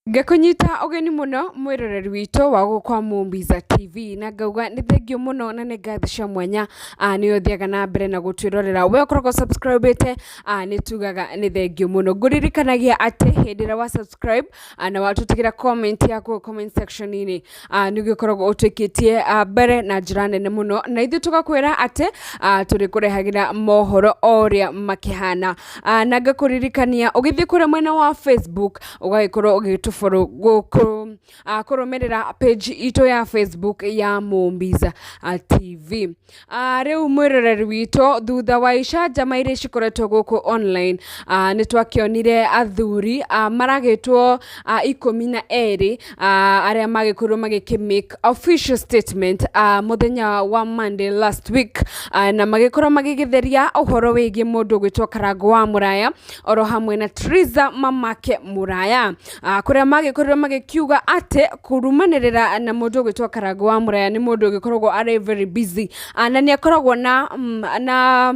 Ngĩkũnyita ũgeni mũno mwĩroreri witũ wa gũkũ kwa Mumbiza TV, na ngauga nĩ thengiũ mũno na nĩ ngatho cia mwanya nĩ ũthiaga na mbere na gũtwĩrorera. We ũkoragwo subscribe-ĩte, nĩ tugaga nĩ thengiũ mũno. Ngũririkanagia atĩ hĩndĩ ĩrĩa wa subscribe na watũtigĩra comment yaku comment section-inĩ, nĩ ũgĩkoragwo ũtũikĩtie mbere na njĩra nene mũno, na ithuĩ tũgakwĩra atĩ tũrĩkũrehagĩra mohoro o ũrĩa makĩhana. Na ngakũririkania ũgĩthiĩ kũrĩa mwena wa Facebook ũgagĩkorwo ũgĩtũfollow gũkũ kũrũmĩrĩra page itũ ya Facebook ya Mumbiza TV. Rĩu mwĩroreri witũ, thutha wa icanjama iria cikoretwo gũkũ online, nĩ twakĩonire athuri maragĩtwo 12 arĩa magĩkorirwo magĩkĩ make official statement mũthenya wa Monday last week, na magĩkorwo magĩgĩtheria ũhoro wĩgiĩ mũndũ ũgwĩtwo Karango wa Mũraya oro hamwe na Triza mamake Mũraya, kũrĩa magĩkorirwo magĩkiuga atĩ kũrumanĩrĩra na mũndũ ũgwĩtwo Karango wa Mũraya nĩ mũndũ ũgĩkoragwo arĩ very busy, na nĩ akoragwo na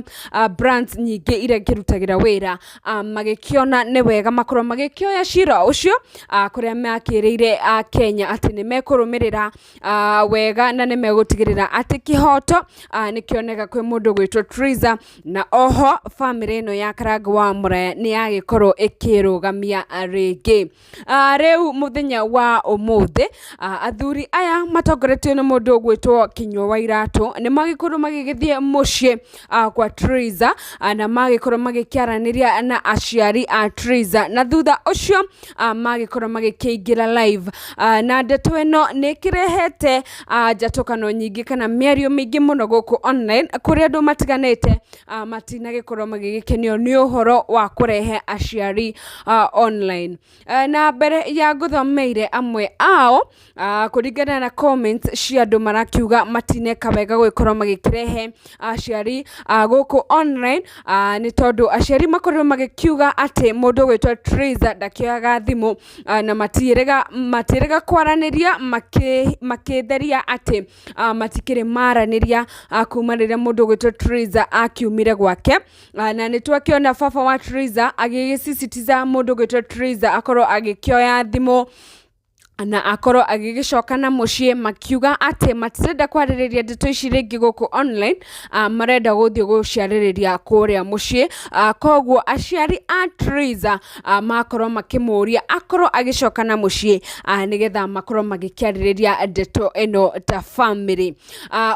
brands nyingĩ iria akĩrutagĩra wĩra. Magĩkĩona nĩ wega makorwo magĩkĩoya cira ũcio, kũrĩa makĩrĩire Kenya atĩ nĩ mekũrũmĩrĩra wega na nĩ megũtigĩrĩra atĩ kĩhoto nĩ kĩoneka kwĩ mũndũ ũgwĩtwo Triza, na oho bamĩrĩ ĩno ya Karango wa Mũraya nĩ yagĩkorwo ĩkĩrũgamia rĩngĩ. Rĩu mũthenya wa ũmũthĩ, athuri aya matongoretio nĩ mũndũ ũgwĩtwo Kinyua wa Iratũ nĩ magĩkorwo magĩgĩthiĩ mũciĩ kwa Triza, na magĩkorwo magĩkĩaranĩria na aciari a Triza, na thutha ũcio magĩkorwo magĩkĩingĩra live, na ndeto ĩno nĩ ĩkĩrehete njatũkano nyingĩ kana mĩario mĩingĩ mũno gũkũ online, kũrĩa andũ matiganĩte matinagĩkorwo magĩgĩkenio nĩ ũhoro wa kũrehe aciari online. Na mbere ya ngũthomeire amwe ao, kũringana na comments cia andũ, marakiuga matineka wega gũgĩkorwo magĩkĩrehe aciari gũkũ online, nĩ tondũ aciari makorirwo magĩkiuga atĩ mũndũ ũgwĩtwo Triza ndakĩoyaga thimũ, na matiĩrĩga kwaranĩria, makĩtheria atĩ matikĩrĩ maranĩria kuma rĩrĩa mũndũ ũgwĩtwo Triza akiumire gwake. Na nĩ twakĩona baba wa Triza agĩgĩsisitiza mũndũ ũgwĩtwo Triza akorwo agĩkĩoya thimũ na akorwo agĩgĩcoka na mũciĩ, makiuga atĩ matirenda kwarĩrĩria ndeto ici rĩngĩ gũkũ online, marenda gũthiĩ gũciarĩrĩria kũrĩa mũciĩ. Koguo aciari a Triza makorwo makĩmũria akorwo agĩcoka na mũciĩ, nĩgetha makorwo magĩkĩarĩrĩria ndeto ĩno ta family.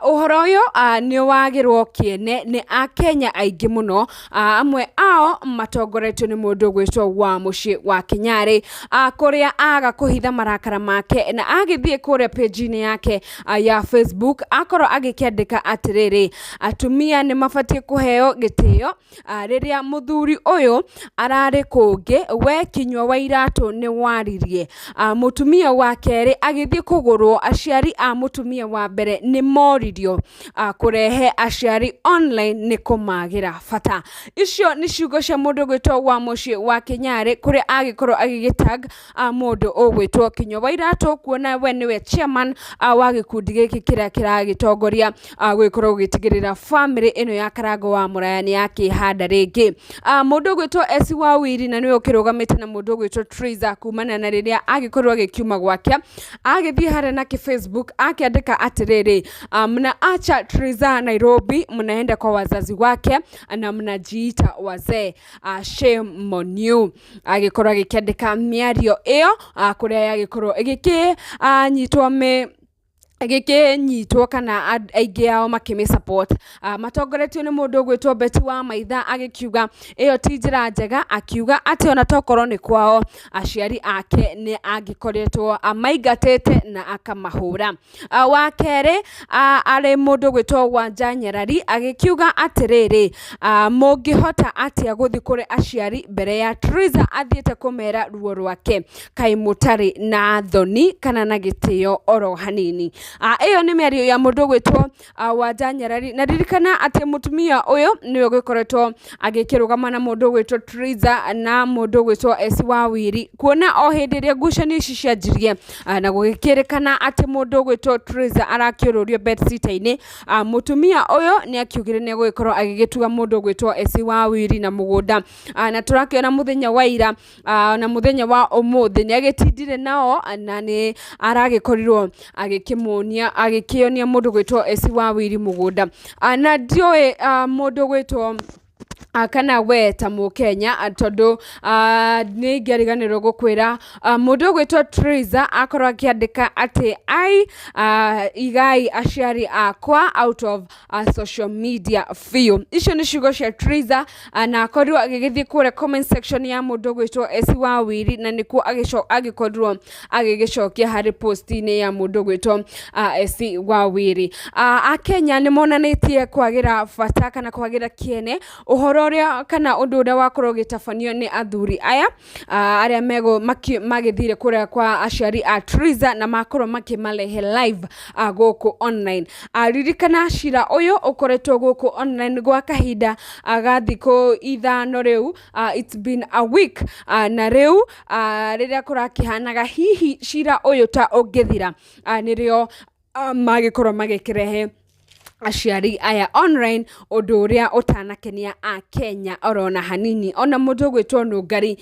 Ũhoro ũyũ nĩ wagĩrwo kĩene nĩ akenya aingĩ mũno, amwe ao matongoretio nĩ mũndũ ũgwĩtwo wa mũciĩ wa Kĩnyarĩ, kũrĩa aga kũhitha marakara make na agĩthiĩ kũrĩa page-inĩ yake ya Facebook akorwo agĩkĩandĩka atĩrĩrĩ, atumia nĩ mabatiĩ kũheo gĩtĩo. Rĩrĩa mũthuri ũyũ ararĩ kũngĩ, we Kinyua wa Iratũ nĩ waririe. Mũtumia wa kerĩ agĩthiĩ kũgũrwo, aciari a mũtumia wa mbere nĩ moririo. Kũrehe aciari online nĩ kũmagĩra bata. Icio nĩ ciugo cia mũndũ ũgwĩtwo wa mũciĩ wa Kĩnyarĩ, kũrĩa agĩkorwo agĩgĩtag mũndũ ũgwĩtwo Kinyua wa Iratũ, kuona we nĩwe chairman wa gĩkundi gĩkĩ kĩrĩa kĩragĩtongoria gũgĩkorwo gũgĩtigĩrĩra famĩlĩ ĩno ya Karango wa Mũraya nĩ yakĩhanda rĩngĩ. Mũndũ ũgwĩtwo Esi wa Wiri, na nĩwe ũkĩrũgamĩte na mũndũ ũgwĩtwo Triza kumana na rĩrĩa agĩkorwo agĩkiuma gwake, agĩthiĩ harĩa na Facebook akĩandĩka atĩrĩrĩ, "Mnaacha Triza Nairobi, mnaenda kwa wazazi wake na mnajiita wazee. Shame on you." Agĩkorwo agĩkĩandĩka mĩario ĩyo, kũrĩa yagĩkorwo ĩgĩkĩ nyitwo mĩ gĩkĩnyitwo kana aingĩ ao makĩmĩ support, matongoretio nĩ mũndũ ũgwĩtwo Betty wa Maitha, agĩkiuga ĩyo ti njĩra njega, akiuga atĩ ona tokorwo nĩ kwao aciari ake nĩ angĩkoretwo amaingatĩte na akamahũra. Wa kerĩ, arĩ mũndũ ũgwĩtwo Wanja Nyarari, agĩkiuga atĩrĩrĩ, mũngĩhota atĩa gũthiĩ kũrĩ aciari mbere ya Triza athiĩte kũmera ruo rwake? Kaĩ mũtarĩ na thoni kana na gĩtĩo oro hanini? Ĩyo nĩ mĩario ya mũndũ ũgwĩtwo Wanja Nyarari, na ririkana atĩ mũtumia ũyũ nĩwe ũgĩkoretwo agĩkĩrũgama na mũndũ ũgwĩtwo Triza na mũndũ ũgwĩtwo Esi Wawiri, kuona o hĩndĩ ĩrĩa ngucanio ici cianjirie na gũgĩkĩrĩkana atĩ mũndũ ũgwĩtwo Triza arakĩũrũrio bedsitter-inĩ, mũtumia ũyũ nĩ akiugire nĩ egũgĩkorwo agĩgĩtuga mũndũ ũgwĩtwo Esi Wawiri na mũgũnda. Na tũrakĩona mũthenya wa ira na mũthenya wa ũmũthĩ nĩ agĩtindire nao na nĩ aragĩkorirwo agĩkĩmuonia agĩkĩonia mũndũ ũgwĩtwo Esi Wawiri mũgũnda. Na ndiũĩ mũndũ ũgwĩtwo kana we ta mũkenya, tondũ nĩ ingĩariganĩrwo gũkwĩra mũndũ ũgwĩtwo Triza akorwo akĩandĩka atĩ ai igai aciari akwa out of social media biũ. Icio nĩ ciugo cia Triza, na akorirwo agĩgĩthiĩ kũrĩa comment section ya mũndũ ũgwĩtwo Esi Wawiri, na nĩkuo agĩkorirwo agĩgĩcokia harĩ post-inĩ ya mũndũ ũgwĩtwo Esi Wawiri. Akenya nĩ monanĩtie kwagĩra bata kana kwagĩra kĩene ũhoro ũrĩa kana ũndũ ũrĩa wakorwo ũgĩtabanio nĩ athuri aya arĩa mego magĩthire kũrĩa kwa aciari a Triza na makorwo makĩmarehe live gũkũ online. Ririkana cira ũyũ ũkoretwo gũkũ online gwa kahinda ga thikũ 5 rĩu, it's been a week, na rĩu rĩrĩa kũrakĩhanaga hihi cira ũyũ ta ũngĩthira, nĩrĩo magĩkorwo magĩkĩrehe aciari aya online, ũndũ ũrĩa ũtanakenia Akenya orona hanini. Ona mũndũ ũgwĩtwo Nũngari,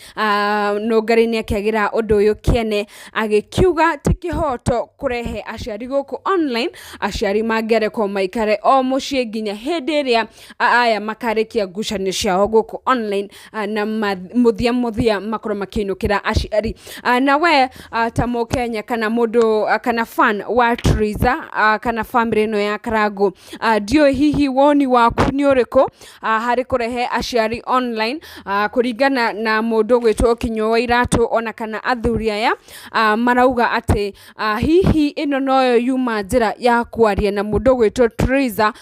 Nũngari nĩ akĩagĩra ũndũ ũyũ kĩene, agĩkiuga ti kĩhoto kũrehe aciari gũkũ online, aciari mangĩarekwo maikare o mũciĩ nginya hĩndĩ ĩrĩa aya makarĩkia ngucanio ciao gũkũ online, na mũthia mũthia makorwo makĩinũkĩra aciari. Na we ta mũkenya kana mũndũ kana fan wa Triza kana family ĩno ya Karangũ, ndiũĩ hihi woni waku nĩ ũrĩkũ harĩ kũrehe aciari online, kũringana na mũndũ ũgwĩtwo Kinyua wa Iratũ ona kana athuri aya marauga atĩ hihi ĩno noyo yuma njĩra ya kwaria na mũndũ ũgwĩtwo Triza,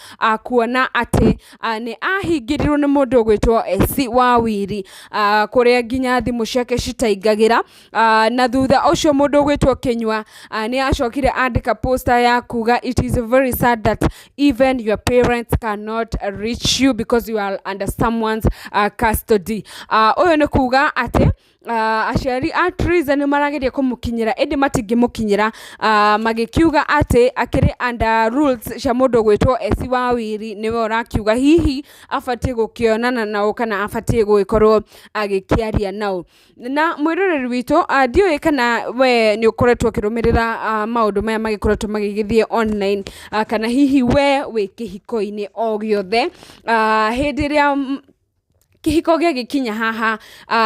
kuona atĩ nĩ ahingĩrirwo nĩ mũndũ ũgwĩtwo Esi Wawiri, kũrĩa nginya thimũ ciake citaingagĩra, na thutha ũcio mũndũ ũgwĩtwo Kinyua nĩ acokire andĩka poster ya kuga it is very sad that even your parents cannot reach you because you are under someone's custody. Ũyũ nĩ kuga atĩ aciari a Triza nĩ marageria kũmũkinyĩra ĩndĩ matingĩmũkinyĩra, magĩkiuga atĩ akĩrĩ under rules cia mũndũ ũgwĩtwo Esi Wawiri, nĩwe ũrakiuga hihi abatiĩ gũkĩonana nao kana abatiĩ gũgĩkorwo agĩkĩaria nao. Na mwĩroreri witũ, ndiũĩ kana we nĩ ũkoretwo ũkĩrũmĩrĩra maũndũ maya magĩkoretwo magĩgĩthiĩ online, kana hihi we wĩ kĩhiko-inĩ o gĩothe, hĩndĩ ĩrĩa kĩhiko gĩagĩkinya haha,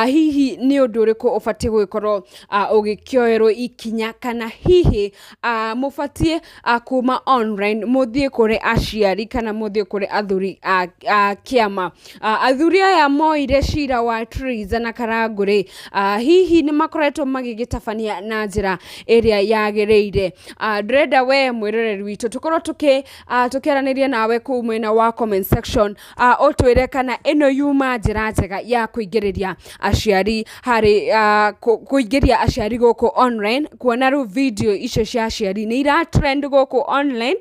hihi nĩ ũndũ ũrĩkũ ũbatiĩ gũgĩkorwo ũgĩkĩoerwo ikinya, kana hihi mũbatiĩ kuma online mũthiĩ kũrĩ aciari kana mũthiĩ kũrĩ athuri a kĩama. Athuri aya moire cira wa Triza na Karangũ rĩ, hihi nĩ makoretwo magĩgĩtabania na njĩra ĩrĩa yagĩrĩire? Ndĩrenda we mwĩroreri witũ tũkorwo tũkĩaranĩria nawe kũu mwena wa comment section, ũtwĩre kana ĩno yuma njĩra njega ya kũingĩrĩria aciari harĩ kũingĩria aciari gũkũ online, kuona rĩu video icio cia aciari nĩ ira trend gũkũ online,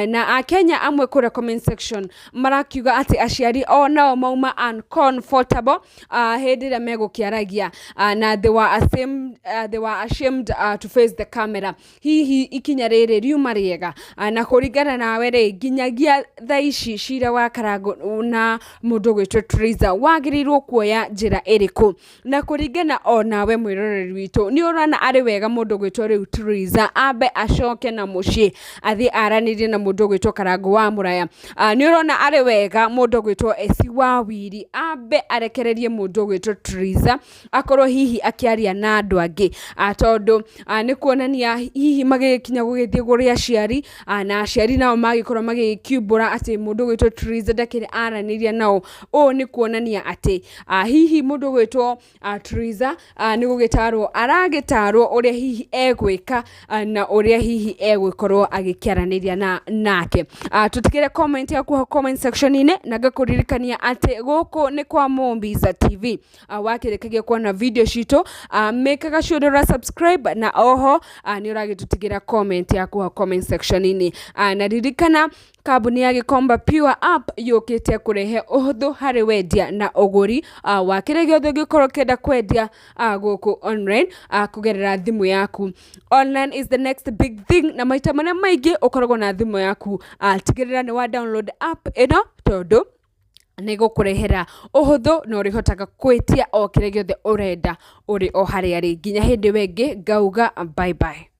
na akenya amwe kũrĩa comment section marakiuga atĩ aciari o nao mauma uncomfortable hĩndĩ ĩrĩa megũkĩaragia, na they were ashamed to face the camera. Hihi ikinya rĩrĩ riuma rĩega? Na kũringana nawe rĩ, nginyagia thaa ici cira wa Karangũ na mũndũ ũgwĩtwo Triza wagĩrĩirwo kuoya njĩra ĩrĩkũ? Na kũringana o nawe mwĩroreri witũ, nĩ ũrona arĩ wega mũndũ ũgwĩtwo rĩu Triza ambe acoke na mũciĩ athiĩ aranĩrie na mũndũ ũgwĩtwo Karangũ wa Mũraya? Nĩ ũrona arĩ wega mũndũ ũgwĩtwo Esi Wawiri ambe arekererie mũndũ ũgwĩtwo Triza akorwo hihi akĩaria na andũ angĩ, tondũ nĩ kuonania hihi magĩgĩkinya gũgĩthiĩ kũrĩ aciari, na aciari nao magĩkorwo magĩkiumbũra atĩ mũndũ ũgwĩtwo Triza ndakĩrĩ aranĩria nao, ũũ nĩ kuonania atĩ hihi mũndũ ũgwĩtwo Triza nĩ gũgĩtarwo aragĩtarwo ũrĩa hihi egwĩka na ũrĩa hihi egũkorwo agĩkĩaranĩria na nake. Tũtigĩre comment yaku hau comment section-inĩ, na ngakũririkania atĩ gũkũ nĩ kwa Mumbiza TV. Wakĩrĩkagia kuona video citũ, mĩkaga sure nĩ ũra subscribe, na oho nĩ ũragĩtũtigĩra comment yaku hau comment section-inĩ. Na ririkana kambuni ya Gikomba Pure App yũkĩte kũrehe ũhũthũ harĩ wendia na ũgũri wa kĩrĩa gĩothe ũngĩkorwo ũkĩenda kwendia gũkũ online kũgerera thimũ yaku. Online is the next big thing, na maita marĩa maingĩ ũkoragwo na thimũ yaku. Tigĩrĩra nĩ wa download app ĩno, tondũ nĩ gũkũrehera ũhũthũ na ũrĩhotaga gwĩtia o kĩrĩa gĩothe ũrenda ũrĩ o harĩa rĩ. Nginya hĩndĩ ĩyo ĩngĩ, ngauga bye bye.